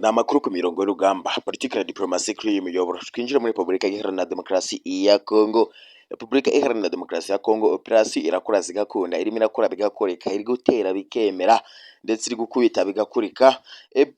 Ni amakuru ku mirongo y'urugamba, politiki na diplomasi kuri iyi miyoboro. Twinjire muri Repubulika Iharanira Demokarasi ya Kongo. Repubulika Iharanira Demokarasi ya Kongo, operasiyo irakora zigakunda, irimo irakora bigakoreka, iri gutera bikemera, ndetse iri gukubita bigakurika.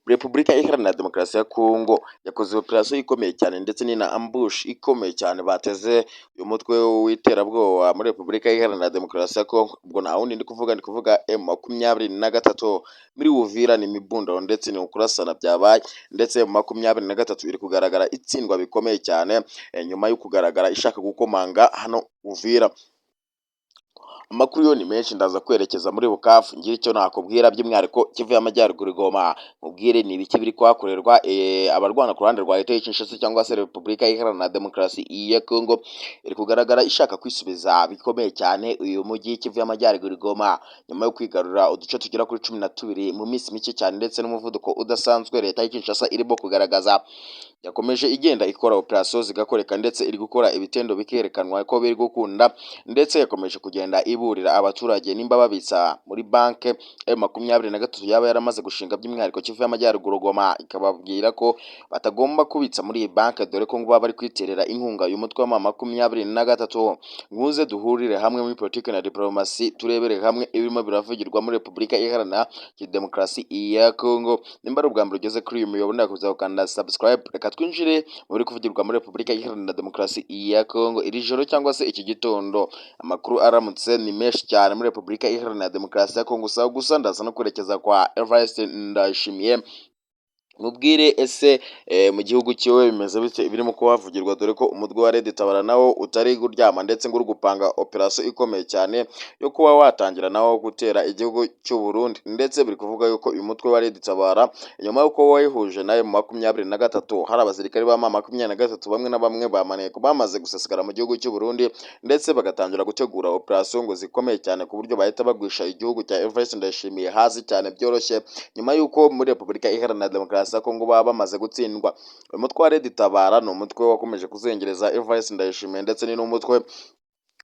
Repubulika Iharanira Demokarasi ya Kongo yakoze operasiyo ikomeye cyane, ndetse ni na ambush ikomeye cyane bateze uyu mutwe w'iterabwoba muri Repubulika Iharanira Demokarasi ya Kongo. Ubwo nta wundi ndi kuvuga, ndi kuvuga M23. Muri Uvira ni imibundano ndetse ni ukurasana byabaye, ndetse M23 iri kugaragara itsindwa bikomeye cyane nyuma yo kugaragara ishaka gukomanga hano Uvira. Amakuru yo ni menshi, ndaza kwerekeza muri Bukavu ngira icyo nakubwira, by'umwihariko Kivu y'Amajyaruguru, Goma, mubwire ni ibiki biri kuhakorerwa. Abarwana ku ruhande rwa leta ya Kinshasa cyangwa se Repubulika Iharanira Demokarasi ya Kongo iri kugaragara ishaka kwisubiza bikomeye cyane uyu mujyi Kivu y'Amajyaruguru, Goma, nyuma yo kwigarurira uduce tugera kuri 12 mu minsi mike cyane, ndetse n'umuvuduko udasanzwe leta ya Kinshasa irimo kugaragaza. Yakomeje igenda ikora operasiyo zigakoreka, ndetse iri gukora ibitendo bikerekanwa ko biri gukunda, ndetse yakomeje kugenda iburira abaturage nimba babitsa muri banke M23 yaba yaramaze gushinga, by'umwihariko Kivu y'Amajyaruguru, Goma, ikababwira ko batagomba kubitsa muri iyi banke, dore ko ngo baba bari kwiterera inkunga uyu mutwe wa 23. Muze duhurire hamwe muri politiki na diplomasi, turebere hamwe ibirimo biravugirwa muri Repubulika Iharanira Demokarasi ya Kongo. Nimba ari ubwa mbere ugeze kuri uyu muyoboro, ndakubuza gukanda subscribe. Reka twinjire mu biri kuvugirwa muri Repubulika Iharanira Demokarasi ya Kongo iri joro cyangwa se iki gitondo. Amakuru aramutse ni menshi cyane muri Repubulika Iharanira Demokarasi ya Kongo. Gusa ndaza no kwerekeza kwa Evariste Ndayishimiye, mubwire ese mu gihugu cyiwe bimeze bite, ibirimo kuhavugirwa, dore ko umutwe wa Red Tabara nawo utari kuryama, ndetse ngo uri gupanga operasiyo ikomeye cyane yo kuba watangira nawo gutera igihugu cy'u Burundi. Ndetse biri kuvuga yuko uyu mutwe wa Red Tabara, nyuma y'uko wayihuje nayo mu 23, hari abasirikare ba M23 bamwe na bamwe ba maneko bamaze gusesekara mu gihugu cy'u Burundi, ndetse bagatangira gutegura operasiyo ngo zikomeye cyane ku buryo bahita bagwisha igihugu cya Evariste Ndayishimiye hasi cyane byoroshye, nyuma y'uko muri Repubulika Iharanira Demokarasi ya Kongo baba bamaze gutsindwa. Uyu mutwe wa Red Tabara ni umutwe wakomeje kuzengereza Evariste Ndayishimiye, ndetse ni n'umutwe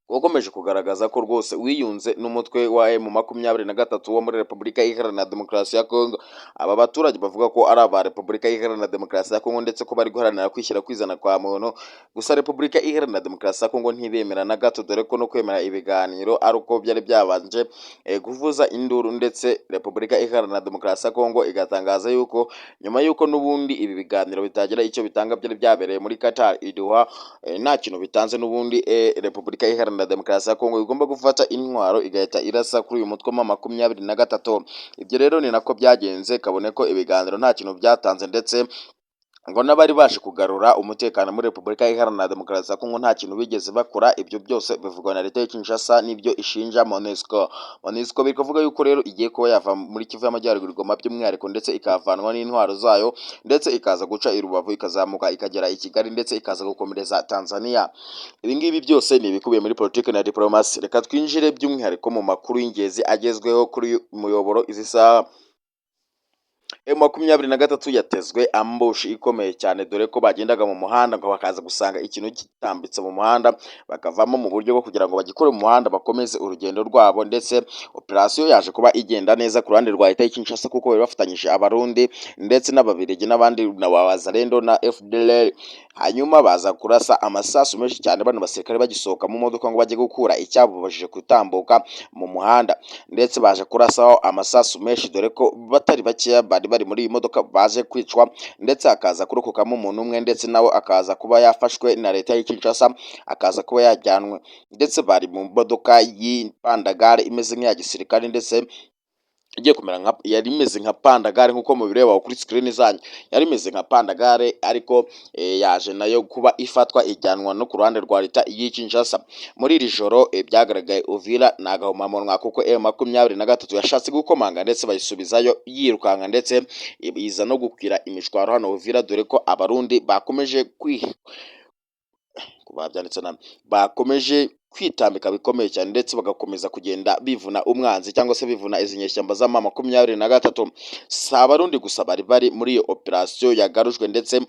wakomeje kugaragaza ko rwose wiyunze n'umutwe wa M23 wo muri Repubulika Iharanira Demokarasi ya Kongo. Aba baturage bavuga ko ari aba Repubulika Iharanira Demokarasi ya Kongo, ndetse ko bari guharanira kwishyira kwizana kwa muntu, gusa Repubulika Iharanira Demokarasi ya Kongo ntibemera na gato, dore ko no kwemera ibiganiro ari uko byari byabanje kuvuza induru, ndetse Repubulika Iharanira Demokarasi ya Kongo igatangaza yuko nyuma yuko n'ubundi ibi biganiro bitagira icyo bitanga, byari byabereye muri Qatar i Doha, nta kintu bitanze, n'ubundi Repubulika Iharanira Demokarasi ya Kongo igomba gufata intwaro igahita irasa kuri uyu mutwe wa 23. Ibyo rero ni nako byagenze, kabone ko ibiganiro nta kintu byatanze, ndetse ngo n'abari baje kugarura umutekano muri Repubulika Iharanira Demokarasi ya Kongo nta kintu bigeze bakora. Ibyo byose bivugwa na leta ya Kinshasa n'ibyo ishinja MONUSCO. MONUSCO biri kuvuga yuko rero igiye kuba yava muri Kivu y'Amajyaruguru, Goma by'umwihariko, ndetse ikavanwa n'intwaro zayo, ndetse ikaza guca i Rubavu, ikazamuka ikagera i Kigali, ndetse ikaza gukomereza Tanzania. Ibi ngibi byose ni ibikubiye muri politiki na diplomasi. Reka twinjire by'umwihariko mu makuru y'ingenzi agezweho kuri uyu muyoboro izi saha. M23 yatezwe ambush ikomeye cyane, dore ko bagendaga mu muhanda ngo bakaza gusanga ikintu gitambitse mu muhanda, bakavamo mu buryo bwo kugira ngo bagikore mu muhanda bakomeze urugendo rwabo. Ndetse operasiyo yaje kuba igenda neza ku ruhande rwa leta y'i Kinshasa, kuko bari bafatanyije Abarundi ndetse n'Ababirigi n'abandi na Wazalendo na FDLR. Hanyuma baza kurasa amasasu menshi cyane bano basirikare bagisohoka mu modoka ngo bajye gukura icyababujije gutambuka mu muhanda, ndetse baje kurasaho amasasu menshi, dore ko batari bakeya bari bari muri iyi modoka baje kwicwa, ndetse hakaza kurokokamo umuntu umwe, ndetse nawe akaza kuba yafashwe na leta y'i Kinshasa, akaza kuba yajyanwe. Ndetse bari mu modoka y'ipandagare imeze nk'iya gisirikare, ndetse igiye kumera nka, yari imeze nka pandagare nk'uko mubireba kuri screen zanyu, yari imeze nka pandagare, ariko yaje nayo kuba ifatwa ijyanwa no ku ruhande rwa leta y'i Kinshasa. Muri iri joro byagaragaye Uvira ni agahomamunwa, kuko M23 yashatse gukomanga ndetse bayisubizayo yirukanka, ndetse iza no gukwira imishwaro hano Uvira, dore ko Abarundi bakomeje kwi babyanditse nabi, bakomeje kwitambika bikomeye cyane, ndetse bagakomeza kugenda bivuna umwanzi cyangwa se bivuna izi nyeshyamba za M23. Si Abarundi gusa bari bari muri iyo operasiyo yagarujwe, ndetse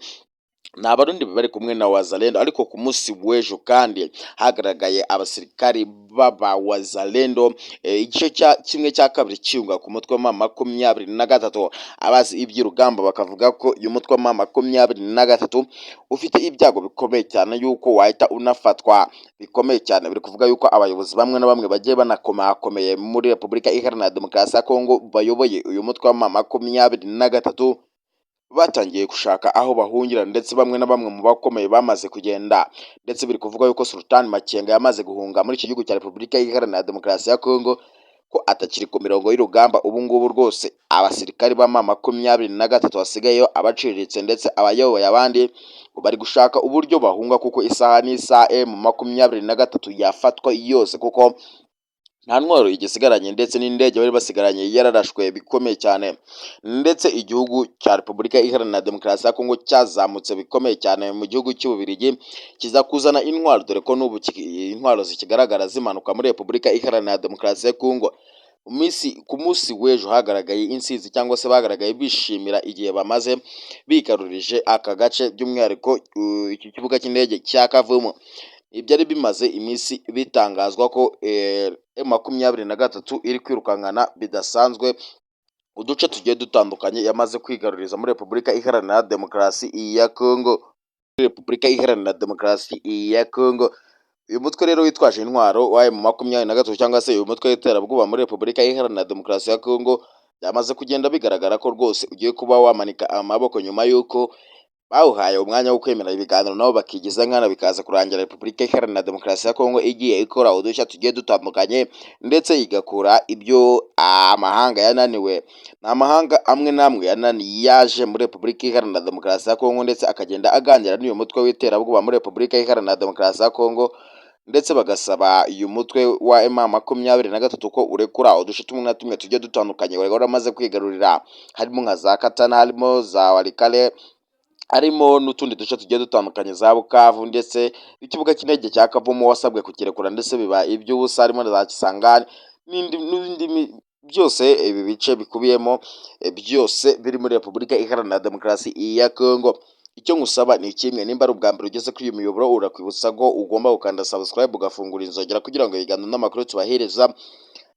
Ni Abarundi bari kumwe na Wazalendo, ariko ku munsi w'ejo kandi hagaragaye abasirikari b'aba Wazalendo, igice cya 1/2 cyiyunga ku mutwe wa M23. Abazi iby'urugamba bakavuga ko uyu mutwe wa M23 ufite ibyago bikomeye cyane yuko wahita unafatwa bikomeye cyane. Biri kuvuga yuko abayobozi bamwe na bamwe bagiye banakomakomeye muri Repubulika Iharanira Demokarasi ya Kongo bayoboye uyu mutwe wa M23 batangiye gushaka aho bahungira, ndetse bamwe na bamwe mu bakomeye bamaze kugenda. Ndetse biri kuvuga yuko Sultan Makenga yamaze guhunga muri iki gihugu cya Repubulika Iharanira Demokarasi ya Kongo, ko atakiri ku mirongo y'urugamba. Ubu ngubu rwose abasirikari ba M23 basigayeyo abaciriritse, ndetse abayoboye abandi ngo bari gushaka uburyo bahunga, kuko isaha n'isaha M23 yafatwa yose, kuko nta ntwaro igisigaranye, ndetse n'indege bari basigaranye yararashwe bikomeye cyane. Ndetse igihugu cya Repubulika Iharanira Demokarasi ya Kongo cyazamutse bikomeye cyane mu gihugu cy'Ububiligi, kiza kuzana intwaro, dore ko n'ubu intwaro zikigaragara zimanuka muri Repubulika Iharanira Demokarasi ya Kongo. Mu minsi, ku munsi w'ejo hagaragaye intsinzi, cyangwa se bagaragaye bishimira igihe bamaze bigarurije aka gace, by'umwihariko iki kibuga cy'indege cya Kavumu. Ibyari bimaze iminsi bitangazwa ko M23 iri kwirukankana bidasanzwe uduce tugiye dutandukanye yamaze kwigaruriza muri Repubulika Iharanira Demokarasi ya Kongo. Muri Repubulika Iharanira Demokarasi ya Kongo, uyu mutwe rero witwaje intwaro wa M23, cyangwa se uyu mutwe w'iterabwoba muri Repubulika Iharanira Demokarasi ya Kongo, byamaze kugenda bigaragara ko rwose ugiye kuba wamanika amaboko, nyuma y'uko bawuhaye umwanya wo kwemera ibiganiro nabo bakigiza nkana, bikaza kurangira Repubulika Iharanira Demokarasi ya Kongo igiye ikora udushya tugiye dutandukanye, ndetse igakora ibyo amahanga yananiwe. Ni amahanga amwe n'amwe yananiye yaje muri Repubulika Iharanira Demokarasi ya Kongo, ndetse akagenda aganira n'uyu mutwe w'iterabwoba muri Repubulika Iharanira Demokarasi ya Kongo, ndetse bagasaba uyu mutwe wa M23 ko urekura uduce tumwe na tumwe tugiye dutandukanye wari waramaze kwigarurira, harimo nka za Katana, harimo za Walikale, harimo n'utundi duce tugiye dutandukanye, za Bukavu, ndetse n'ikibuga cy'indege cya Kavumu wasabwe kukirekura ndetse biba iby'ubusa, harimo na za Kisangani n'indi byose. Ibi bice bikubiyemo byose biri muri Repubulika Iharanira Demokarasi ya Kongo. Icyo ngusaba ni kimwe: nimba ari ubwa mbere ugeze kuri uyu muyoboro, urakwibutsa ko ugomba gukanda subscribe, ugafungura inzogera, kugira ngo ibiganiro n'amakuru tubahereza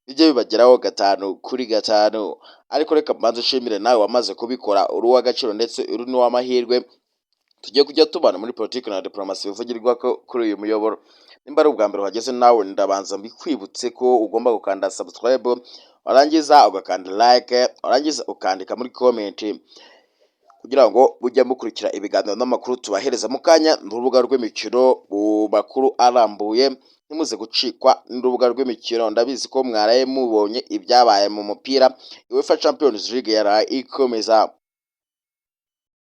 bijye bibageraho gatanu kuri gatanu. Ariko reka mbanze nshimire nawe wamaze kubikora, uri uw'agaciro ndetse uri n'uw'amahirwe tugiye kujya tubana muri politiki na diplomasi bivugirwa ko kuri uyu muyoboro. Nimba ari ubwa mbere uhageze nawe, ndabanza mbikwibutse ko ugomba gukanda subscribe, warangiza ugakanda like, warangiza ukandika muri comment, kugira ngo mujye mukurikira ibiganiro n'amakuru tubahereza mu kanya n'urubuga rw'imikino mu makuru arambuye. Ntimuze gucikwa n'urubuga rw'imikino. Ndabizi ko mwaraye mubonye ibyabaye mu mupira. UEFA Champions League yaraye ikomeza.